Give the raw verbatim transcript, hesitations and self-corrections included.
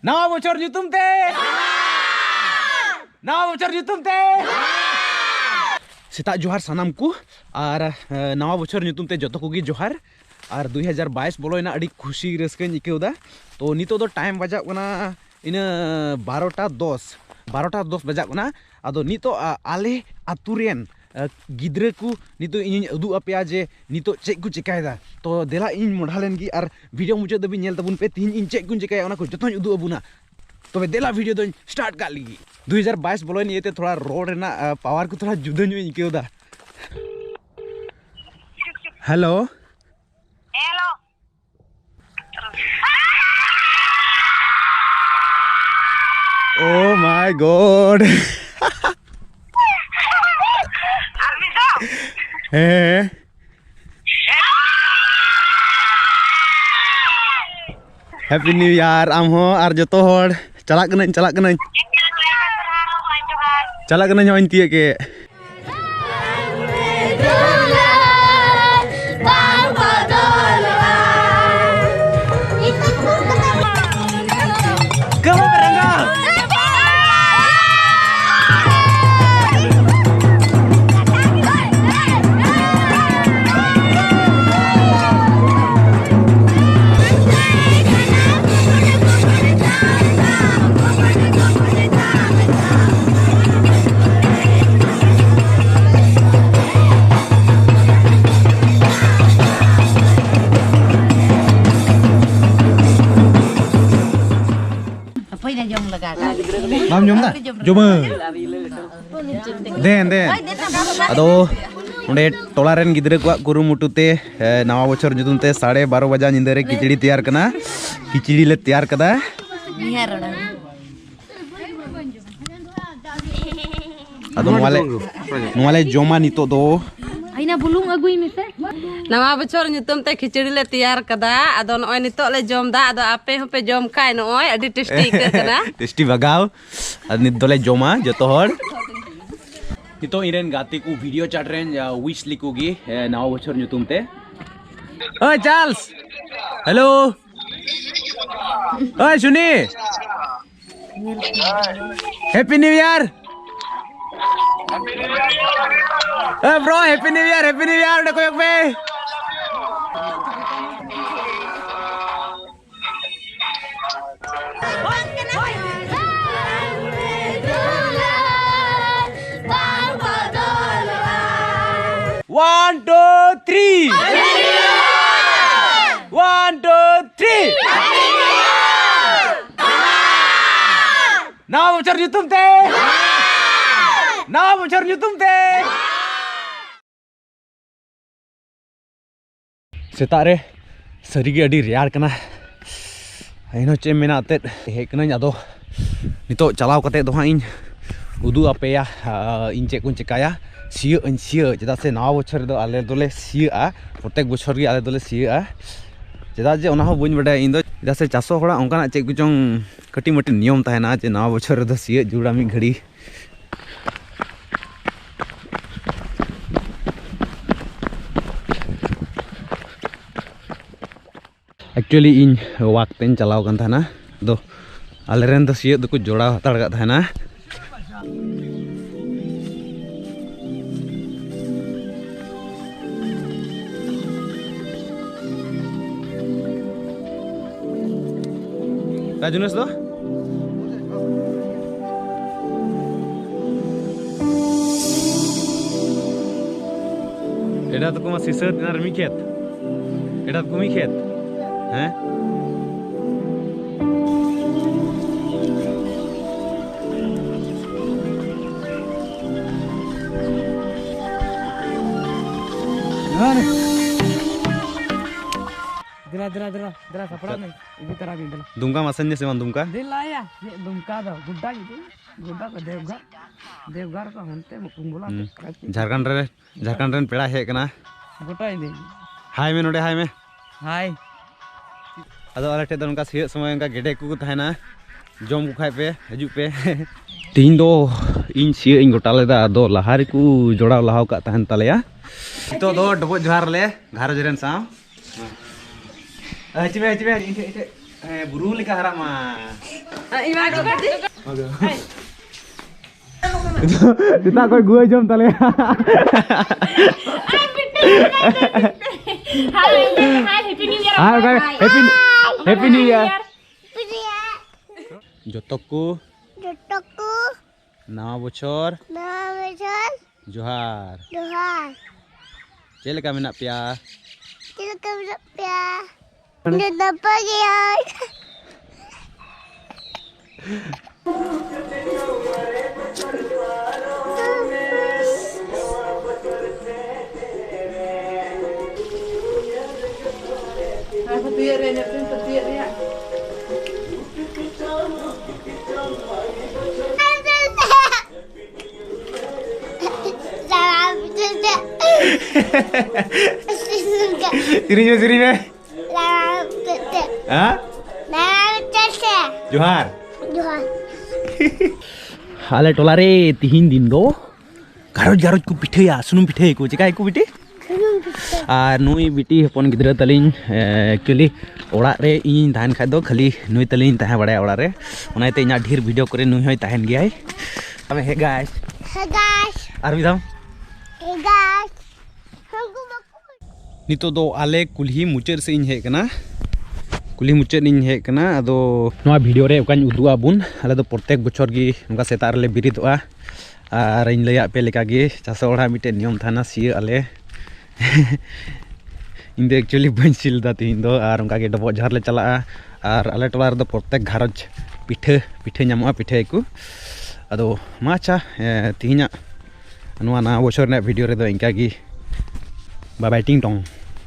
ᱱᱟᱣᱟ ᱵᱚᱪᱷᱚᱨ ᱧᱩᱛᱩᱢ ᱛᱮ ᱱᱟᱣᱟ ᱵᱚᱪᱷᱚᱨ ᱧᱩᱛᱩᱢ ᱛᱮ ᱥᱮᱛᱟᱜ ᱡᱚᱦᱟᱨ ᱥᱟᱱᱟᱢ ᱠᱚ᱾ ᱟᱨ ᱮ, ᱱᱟᱣᱟ ᱵᱚᱪᱷᱚᱨ ᱧᱩᱛᱩᱢ ᱛᱮ ᱡᱚᱛᱚ ᱠᱚᱜᱮ ᱡᱚᱦᱟᱨ᱾ ᱟᱨ ᱫᱩᱭ ᱦᱟᱡᱟᱨ ᱵᱟᱭᱤᱥ ᱵᱚᱞᱚᱭᱮᱱᱟ, ᱟᱹᱰᱤ ᱠᱷᱩᱥᱤ ᱨᱟᱹᱥᱠᱟᱹᱧ ᱟᱹᱭᱠᱟᱹᱣ ᱮᱫᱟ᱾ ᱛᱚ ᱱᱤᱛᱚᱜ ᱫᱚ ᱴᱟᱭᱤᱢ ᱵᱟᱡᱟᱜ ᱠᱟᱱᱟ ᱤᱱᱟᱹ ᱵᱟᱨᱚᱴᱟ ᱫᱚᱥ, ᱵᱟᱨᱚᱴᱟ ᱫᱚᱥ ᱵᱟᱡᱟᱜ ᱠᱟᱱᱟ᱾ ᱟᱫᱚ ᱱᱤᱛᱚᱜ ᱟ, ᱟᱞᱮ ᱟᱛᱳ ᱨᱮᱱ ᱟ, ᱜᱤᱫᱽᱨᱟᱹ ᱠᱚ ᱱᱤᱛᱚᱜ ᱤᱧᱤᱧ ᱩᱫᱩᱜ ᱟᱯᱮᱭᱟ ᱡᱮ ᱱᱤᱛᱚᱜ ᱪᱮᱫ ᱠᱚ ᱪᱮᱠᱟᱭᱮᱫᱟ᱾ ᱛᱚ ᱫᱮᱞᱟ ᱤᱧ ᱢᱚᱰᱷᱟ ᱞᱮᱱ ᱜᱮ ᱟᱨ ᱵᱷᱤᱰᱤᱭᱳ ᱢᱩᱪᱟᱹᱫ ᱫᱷᱟᱹᱵᱤᱡ ᱧᱮᱞ ᱛᱟᱵᱚᱱ ᱯᱮ᱾ ᱛᱤᱦᱤᱧ ᱤᱧ ᱪᱮᱫ ᱠᱚᱧ ᱪᱮᱠᱟᱭᱟ ᱚᱱᱟ ᱠᱚ ᱡᱚᱛᱚᱧ ᱩᱫᱩᱜ ᱟᱵᱚᱱᱟ᱾ ᱛᱚᱵᱮ ᱫᱮᱞᱟ ᱵᱷᱤᱰᱤᱭᱳ ᱫᱚᱧ ᱥᱴᱟᱨᱴ ᱠᱟᱜ ᱞᱮᱜᱮ᱾ ᱫᱩᱭ ᱦᱟᱡᱟᱨ ᱵᱟᱭᱤᱥ ᱵᱚᱞᱚᱭᱮᱱ ᱤᱭᱟᱹᱛᱮ ᱛᱷᱚᱲᱟ ᱨᱚᱲ ᱨᱮᱱᱟᱜ ᱟ, ᱯᱟᱣᱟᱨ ᱠᱚ ᱛᱷᱚᱲᱟ ᱡᱩᱫᱟᱹ ᱧᱚᱜ ᱤᱧ ᱟᱹᱭᱠᱟᱹᱣ ᱮᱫᱟ᱾ Hello. Hello. Oh my God. ᱟᱨ ᱢᱤᱫ ᱫᱷᱟᱣ᱾ ᱦᱮᱸ᱾ Happy New Year ᱟᱢ ᱦᱚᱸ ᱟᱨ ᱡᱚᱛᱚ ᱦᱚᱲ᱾ ᱪᱟᱞᱟᱜ ᱠᱟᱹᱱᱟᱹᱧ, ᱪᱟᱞᱟᱜ ᱠᱟᱹᱱᱟᱹᱧ᱾ ᱪᱟᱞᱟᱜ ᱠᱟᱹᱱᱟᱹᱧ, ᱦᱚᱸᱜᱼᱚᱭ ᱤᱧ ᱛᱤᱭᱟᱹᱜ ᱠᱮᱫ᱾ ᱦᱟᱯᱳᱭ ᱱᱟ, ᱡᱚᱢ ᱞᱟᱜᱟ ᱠᱟᱜ᱾ ᱵᱟᱢ ᱡᱚᱢ ᱫᱟ? ᱡᱚᱢᱟᱹᱧ᱾ ᱫᱮᱱ, ᱫᱮᱱ᱾ ᱟᱫᱚ ᱚᱸᱰᱮ ᱴᱚᱞᱟ ᱨᱮᱱ ᱜᱤᱫᱽᱨᱟᱹ ᱠᱚᱣᱟᱜ ᱠᱩᱨᱩᱢᱩᱴᱩ ᱛᱮ, ᱮ, ᱱᱟᱣᱟ ᱵᱚᱪᱷᱚᱨ ᱧᱩᱛᱩᱢ ᱛᱮ ᱥᱟᱲᱮ ᱵᱟᱨᱚ ᱵᱟᱡᱟ ᱧᱤᱫᱟᱹ ᱨᱮ ᱠᱷᱤᱪᱲᱤ ᱛᱮᱭᱟᱨ ᱠᱟᱱᱟ᱾ ᱠᱷᱤᱪᱲᱤ ᱞᱮ ᱛᱮᱭᱟᱨ ᱠᱟᱫᱟ᱾ ᱱᱤᱦᱟᱨ ᱚᱲᱟᱜ᱾ ᱟᱫᱚ ᱱᱚᱣᱟ ᱞᱮ, ᱱᱚᱣᱟ ᱞᱮ ᱡᱚᱢᱟ ᱱᱤᱛᱚᱜ ᱫᱚ᱾ ᱟᱭᱱᱟ, ᱵᱩᱞᱩᱝ ᱟᱹᱜᱩᱭ ᱢᱮᱥᱮ᱾ ᱱᱟᱣᱟ ᱵᱚᱪᱷᱚᱨ ᱧᱩᱛᱩᱢ ᱛᱮ ᱠᱷᱤᱪᱲᱤ ᱞᱮ ᱛᱮᱭᱟᱨ ᱠᱟᱫᱟ᱾ ᱟᱫᱚ ᱱᱚᱜᱼᱚᱭ ᱱᱤᱛᱚᱜ ᱞᱮ ᱡᱚᱢ ᱫᱟ᱾ ᱟᱫᱚ ᱟᱯᱮ ᱦᱚᱸᱯᱮ ᱡᱚᱢ ᱠᱷᱟᱡ ᱱᱚᱜᱼᱚᱭ ᱟᱹᱰᱤ ᱴᱮᱥᱴᱤ ᱟᱹᱭᱠᱟᱹᱜ ᱠᱟᱱᱟ᱾ ᱴᱮᱥᱴᱤ ᱵᱷᱟᱜᱟᱣ᱾ ᱟᱨ ᱱᱤᱛ ᱫᱚᱞᱮ ᱡᱚᱢᱟ ᱡᱚᱛᱚ ᱦᱚᱲ᱾ ᱱᱤᱛᱚᱜ ᱤᱧ ᱨᱮᱱ ᱜᱟᱛᱮ ᱠᱚ ᱵᱷᱤᱰᱤᱭᱳ ᱪᱟᱴ ᱨᱮᱱ, ᱟ, ᱣᱤᱥ ᱞᱮᱠᱚ ᱜᱮ, ᱮ, ᱱᱟᱣᱟ ᱵᱚᱪᱷᱚᱨ ᱧᱩᱛᱩᱢ ᱛᱮ᱾ ᱳᱭ ᱪᱟᱨᱞᱥ! ᱦᱮᱞᱳ! ᱳᱭ ᱥᱩᱱᱤ! Happy New Year. Eh bro, Happy New Year, Happy New Year, ᱚᱸᱰᱮ ᱠᱚᱭᱚᱜ ᱯᱮ᱾ One, two, three. One, two, three. ᱱᱟᱣᱟ ᱵᱚᱪᱷᱚᱨ ᱧᱩᱛᱩᱢ ᱛᱮ᱾ ᱱᱟᱣᱟ ᱵᱚᱪᱷᱚᱨ ᱧᱩᱛᱩᱢ ᱛᱮ᱾ ᱥᱮᱛᱟᱜ ᱨᱮ ᱥᱟᱹᱨᱤᱜᱮ ᱟᱹᱰᱤ ᱨᱮᱭᱟᱲ ᱠᱟᱱᱟ᱾ ᱮᱱᱦᱚᱸ ᱪᱮᱫ ᱮᱢ ᱢᱮᱱᱟ ᱮᱱᱛᱮᱫ, ᱦᱮᱡ ᱠᱟᱹᱱᱟᱹᱧ᱾ ᱟᱫᱚ ᱱᱤᱛᱚᱜ ᱪᱟᱞᱟᱣ ᱠᱟᱛᱮᱫ ᱫᱚ ᱦᱟᱸᱜ ᱤᱧ ᱩᱫᱩᱜ ᱟᱯᱮᱭᱟ, ᱟᱨ ᱤᱧ ᱪᱮᱫ ᱠᱚᱧ ᱪᱮᱠᱟᱭᱟ᱾ ᱥᱤᱭᱟᱹᱜ ᱟᱹᱧ, ᱥᱤᱭᱟᱹᱜ, ᱪᱮᱫᱟᱜ ᱥᱮ ᱱᱟᱣᱟ ᱵᱚᱪᱷᱚᱨ ᱨᱮᱫᱚ ᱟᱞᱮ ᱫᱚᱞᱮ ᱥᱤᱭᱟᱹᱜᱼᱟ, ᱯᱨᱚᱛᱮᱠ ᱵᱚᱪᱷᱚᱨ ᱜᱮ ᱟᱞᱮ ᱫᱚᱞᱮ ᱥᱤᱭᱟᱹᱜᱼᱟ᱾ ᱪᱮᱫᱟᱜ ᱡᱮ ᱚᱱᱟ ᱦᱚᱸ ᱵᱟᱹᱧ ᱵᱟᱰᱟᱭᱟ ᱤᱧ ᱫᱚ, ᱪᱮᱫᱟᱜ ᱥᱮ ᱪᱟᱥᱚᱜ ᱦᱚᱲᱟᱜ ᱚᱱᱠᱟᱱᱟᱜ ᱪᱮᱫ ᱠᱚᱪᱚᱝ ᱠᱟᱹᱴᱤᱡ ᱢᱟᱹᱴᱤᱡ ᱱᱤᱭᱚᱢ ᱛᱟᱦᱮᱱᱟ ᱡᱮ ᱱᱟᱣᱟ ᱵᱚᱪᱷᱚᱨ ᱨᱮᱫᱚ ᱥᱤᱭᱟᱹᱜ ᱡᱟᱹᱨᱩᱲᱟ ᱢᱤᱫ ᱜᱷᱟᱹᱲᱤ᱾ Actually ᱤᱧ ᱣᱟᱠ ᱛᱮᱧ ᱪᱟᱞᱟᱣ ᱠᱟᱱ ᱛᱟᱦᱮᱱᱟ, ᱟᱫᱚ ᱟᱞᱮᱨᱮᱱ ᱫᱚ ᱥᱤᱭᱳᱜ ᱫᱚᱠᱚ ᱡᱚᱲᱟᱣ ᱦᱟᱛᱟᱲ ᱠᱟᱜ ᱛᱟᱦᱮᱱᱟ᱾ ᱨᱟᱡᱩᱱᱮᱥ ᱫᱚ? ᱮᱴᱟᱜ ᱫᱚᱠᱚ ᱢᱟ ᱥᱤᱥᱟᱹ ᱛᱤᱱᱟᱹᱜ ᱨᱮ ᱢᱤᱫ ᱠᱷᱮᱛ᱾ ᱮᱴᱟᱜ ᱫᱚᱠᱚ ᱢᱤᱫ ᱠᱷᱮᱛ᱾ ᱦᱮᱸ? ᱫᱮᱞᱟ, ᱫᱮᱞᱟ, ᱫᱮᱞᱟ, ᱫᱮᱞᱟ, ᱥᱟᱯᱲᱟᱣ ᱢᱮ᱾ ᱤᱫᱤ ᱛᱟᱨᱟ ᱢᱮ, ᱫᱮᱞᱟ᱾ ᱫᱩᱢᱠᱟ ᱢᱟᱥᱮ ᱧᱮᱞ ᱥᱮ ᱵᱟᱝ ᱫᱩᱢᱠᱟ? ᱫᱮᱞᱟ ᱭᱟ, ᱪᱮᱫ ᱫᱩᱢᱠᱟ ᱫᱚ? ᱜᱚᱰᱰᱟ ᱜᱮ, ᱜᱚᱰᱰᱟ ᱠᱚ ᱫᱮᱣᱜᱷᱚᱨ, ᱫᱮᱣᱜᱷᱚᱨ ᱠᱚ ᱦᱟᱱᱛᱮ ᱢᱩᱠᱩᱢ ᱵᱚᱞᱟ ᱦᱩᱸ᱾ ᱠᱟᱪᱷᱤ᱾ ᱡᱷᱟᱲᱠᱷᱚᱸᱰ ᱨᱮ, ᱡᱷᱟᱲᱠᱷᱚᱸᱰ ᱨᱮᱱ ᱯᱮᱲᱟ ᱦᱮᱡ ᱠᱟᱱᱟ᱾ ᱜᱚᱴᱟ ᱤᱫᱤ᱾ ᱦᱟᱭ ᱢᱮ ᱱᱚᱰᱮ, ᱦᱟᱭ ᱢᱮ᱾ ᱦᱟᱭ᱾ ᱟᱫᱚ ᱟᱞᱮ ᱴᱷᱮᱡ ᱫᱚ ᱱᱚᱝᱠᱟ ᱥᱤᱭᱳᱜ ᱥᱚᱢᱚᱭ ᱚᱱᱠᱟ ᱜᱮᱰᱮ ᱠᱚᱠᱚ ᱛᱟᱦᱮᱱᱟ, ᱡᱚᱢ ᱠᱚ ᱠᱷᱟᱡ ᱯᱮ, ᱦᱤᱡᱩᱜ ᱯᱮ᱾ ᱛᱤᱦᱤᱧ ᱫᱚ ᱤᱧ ᱥᱤᱭᱳᱜ ᱤᱧ ᱜᱚᱴᱟ ᱞᱮᱫᱟ, ᱟᱫᱚ ᱞᱟᱦᱟ ᱨᱮᱠᱚ ᱡᱚᱲᱟᱣ ᱞᱟᱦᱟᱣ ᱠᱟᱜ ᱛᱟᱦᱮᱱ ᱛᱟᱞᱮᱭᱟ᱾ ᱱᱤᱛᱚᱜ ᱫᱚ ᱰᱚᱵᱚᱜ ᱡᱚᱦᱟᱨ ᱞᱮ ᱜᱷᱟᱨᱚᱸᱡᱽ ᱨᱮᱱ ᱥᱟᱶ᱾ ᱦᱮᱸ, ᱦᱤᱡᱩᱜ ᱢᱮ, ᱦᱤᱡᱩᱜ ᱢᱮ, ᱤᱧ ᱴᱷᱮᱡ, ᱤᱧ ᱴᱷᱮᱡ᱾ ᱦᱮᱸ, ᱵᱩᱨᱩ ᱞᱮᱠᱟ ᱦᱟᱨᱟᱜ ᱢᱟ᱾ ᱥᱮᱛᱟᱜ ᱠᱷᱚᱱ ᱜᱩᱣᱟᱹ ᱡᱚᱢ ᱛᱟᱞᱮᱭᱟ᱾ ᱟᱨ ᱚᱠᱟ ᱨᱮ? Happy, Happy New Year᱾ ᱡᱚᱛᱚ ᱠᱚ ᱡᱚᱛᱚ ᱠᱚ ᱱᱟᱣᱟ ᱵᱚᱪᱷᱚᱨ ᱱᱟᱣᱟ ᱵᱚᱪᱷᱚᱨ ᱡᱚᱦᱟᱨ᱾ ᱡᱚᱦᱟᱨ᱾ ᱪᱮᱫ ᱞᱮᱠᱟ ᱢᱮᱱᱟᱜ ᱯᱮᱭᱟ? ᱪᱮᱫ ᱞᱮᱠᱟ ᱢᱮᱱᱟᱜ ᱯᱮᱭᱟ? ᱱᱟᱯᱟᱭ ᱜᱮᱭᱟ᱾ ᱥᱮᱨᱮᱧ ᱢᱮ, ᱥᱮᱨᱮᱧ ᱢᱮ᱾ ᱦᱮᱸ? ᱡᱚᱦᱟᱨ᱾ ᱡᱚᱦᱟᱨ᱾ ᱟᱞᱮ ᱴᱚᱞᱟ ᱨᱮ ᱛᱤᱦᱤᱧ ᱫᱤᱱ ᱫᱚ ᱜᱷᱟᱨᱚᱸᱡᱽ ᱜᱷᱟᱨᱚᱸᱡᱽ ᱠᱚ ᱯᱤᱴᱷᱟᱹᱭᱟ, ᱥᱩᱱᱩᱢ ᱯᱤᱴᱷᱟᱹᱭᱟᱠᱚ᱾ ᱪᱮᱠᱟᱭᱟᱠᱚ ᱵᱤᱴᱤ? ᱥᱩᱱᱩᱢ ᱯᱤᱴᱷᱟᱹ᱾ ᱟᱨ ᱱᱩᱭ ᱵᱤᱴᱤ ᱦᱚᱯᱚᱱ ᱜᱤᱫᱽᱨᱟᱹ ᱛᱟᱹᱞᱤᱧ, ᱮ, actually ᱚᱲᱟᱜ ᱨᱮ ᱤᱧᱤᱧ ᱛᱟᱦᱮᱱ ᱠᱷᱟᱡ ᱫᱚ ᱠᱷᱟᱹᱞᱤ ᱱᱩᱭ ᱛᱟᱹᱞᱤᱧ ᱛᱟᱦᱮᱸ ᱵᱟᱲᱟᱭᱟ ᱚᱲᱟᱜ ᱨᱮ, ᱚᱱᱟ ᱤᱭᱟᱹᱛᱮ ᱤᱧᱟᱹᱜ ᱰᱷᱮᱨ video ᱠᱚᱨᱮ ᱱᱩᱭ ᱦᱚᱸᱭ ᱛᱟᱦᱮᱱ ᱜᱮᱭᱟᱭ᱾ ᱟᱢ ᱦᱮᱸ guys᱾ ᱦᱮᱸ guys᱾ ᱟᱨ ᱢᱤᱫ ᱫᱷᱟᱣ᱾ ᱦᱮᱸ guys᱾ ᱱᱤᱛᱚᱜ ᱫᱚ ᱟᱞᱮ ᱠᱩᱞᱦᱤ ᱢᱩᱪᱟᱹᱫ ᱥᱮᱫ ᱤᱧ ᱦᱮᱡ ᱟᱠᱟᱱᱟ, ᱠᱩᱞᱦᱤ ᱢᱩᱪᱟᱹᱫ ᱤᱧ ᱦᱮᱡ ᱟᱠᱟᱱᱟ᱾ ᱟᱫᱚ ᱱᱚᱣᱟ video ᱨᱮ ᱚᱠᱟᱧ ᱩᱫᱩᱜ ᱟᱵᱚᱱ, ᱟᱞᱮ ᱫᱚ ᱯᱨᱚᱛᱮᱠ ᱵᱚᱪᱷᱚᱨ ᱜᱮ ᱱᱚᱝᱠᱟ ᱥᱮᱛᱟᱜ ᱨᱮᱞᱮ ᱵᱮᱨᱮᱫᱚᱜᱼᱟ᱾ ᱟᱨ ᱤᱧ ᱞᱟᱹᱭᱟᱫ ᱯᱮ ᱞᱮᱠᱟ ᱜᱮ ᱪᱟᱥᱚᱜ ᱦᱚᱲᱟᱜ ᱢᱤᱫᱴᱮᱱ ᱱᱤᱭᱚᱢ ᱛᱟᱦᱮᱱᱟ, ᱥᱤᱭᱟᱹᱜ ᱟᱞᱮ᱾ ᱤᱧ ᱫᱚ actually ᱵᱟᱹᱧ ᱥᱤ ᱞᱮᱫᱟ ᱛᱤᱦᱤᱧ ᱫᱚ᱾ ᱟᱨ ᱚᱱᱠᱟ ᱜᱮ ᱰᱚᱵᱚᱜ ᱡᱚᱦᱟᱨ ᱞᱮ ᱪᱟᱞᱟᱜᱼᱟ᱾ ᱟᱨ ᱟᱞᱮ ᱴᱚᱞᱟ ᱨᱮᱫᱚ ᱯᱨᱚᱛᱮᱠ ᱜᱷᱟᱨᱚᱸᱡᱽ ᱯᱤᱴᱷᱟᱹ, ᱯᱤᱴᱷᱟᱹ ᱧᱟᱢᱚᱜᱼᱟ, ᱯᱤᱴᱷᱟᱹᱭᱟᱠᱚ᱾ ᱟᱫᱚ ᱢᱟ ᱟᱪᱪᱷᱟ, ᱮ, ᱛᱤᱦᱤᱧᱟᱜ ᱱᱚᱣᱟ ᱱᱟᱣᱟ ᱵᱚᱪᱷᱚᱨ ᱨᱮᱱᱟᱜ video ᱨᱮᱫᱚ ᱤᱱᱠᱟ ᱜᱮ᱾ Bye bye, ting tong᱾